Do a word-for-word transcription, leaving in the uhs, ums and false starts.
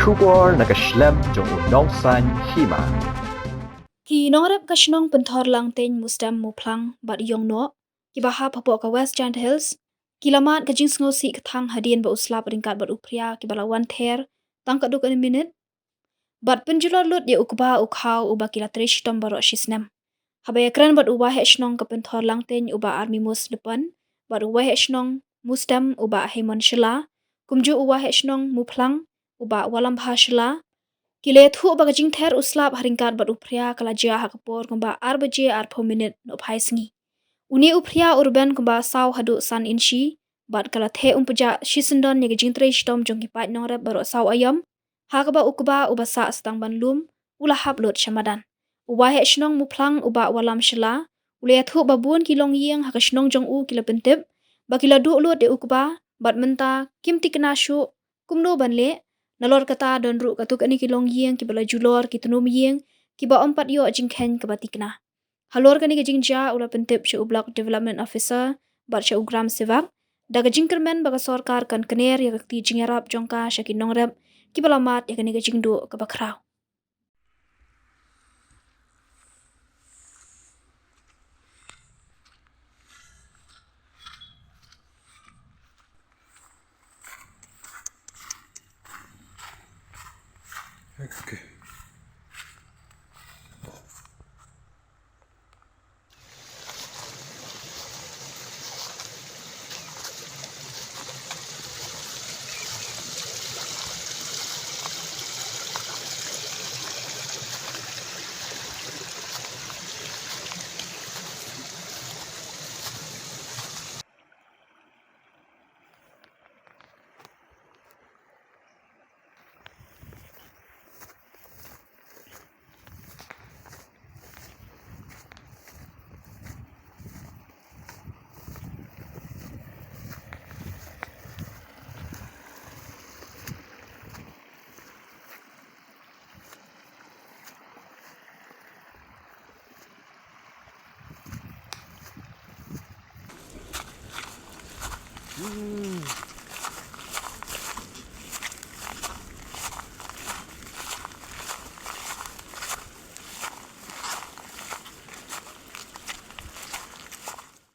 Khubor na ka shlem jong u nongsan hima. Ki nongrep ka shnong Pynthor Langteiñ, Mustem, Muphlang bad Ïongnoh, kiba hap hapoh ka West Jaintia Hills, ki la mad ka jingsngewsih kthang hadien ba u slap ryngkat bad u phria kiba la wan ther tang katto katne minit, bad pynjulor lut ïa u kba u khaw uba ki la trei shitom baroh shi snem. Haba ïakren bad u waheh shnong ka Pynthor Langteiñ u Bah Armimus Lypan, bad u waheh shnong Mustem u Bah Hemon Shylla, kumjuh u waheh shnong Muphlang u Bah Walambha Shylla, ki la ïathuh ba ka jingther u slap ha ryngkat bad u phria ka la jia ha ka por kumba ar baje arphew minit nohphai sngi. Une u phria u rben kumba saw haduh san inshi, bad ka la theh um pjah shisyndon ïa ka jingtrei shitom jong ki paid nongrep baroh saw aïom, ha kaba u kba uba sah sa tang ban lum u la hap lut sha madan. U waheh shnong Muphlang u Bah Walam Shylla u la ïathuh ba bun ki longïing ha ka shnong jong u ki la pyntip ba ki la duh lut ïa u kba, bad mynta kim thikna shuh kumno ban leh. Nalor kata don ruh katto katne ki longïing kiba la julor ki tnum ïing kiba ym pat ïoh jingkheiñ kaba thikna. Halor kane ka jingjia u la pyntip sha u Block Development Officer bad sha u Gram Sevak da ka jingkyrmen ba ka sorkar kan kner ïa ka kti jingïarap jong ka sha ki nongrep kiba la mad ïa kane ka jingduh kaba khraw. Okay.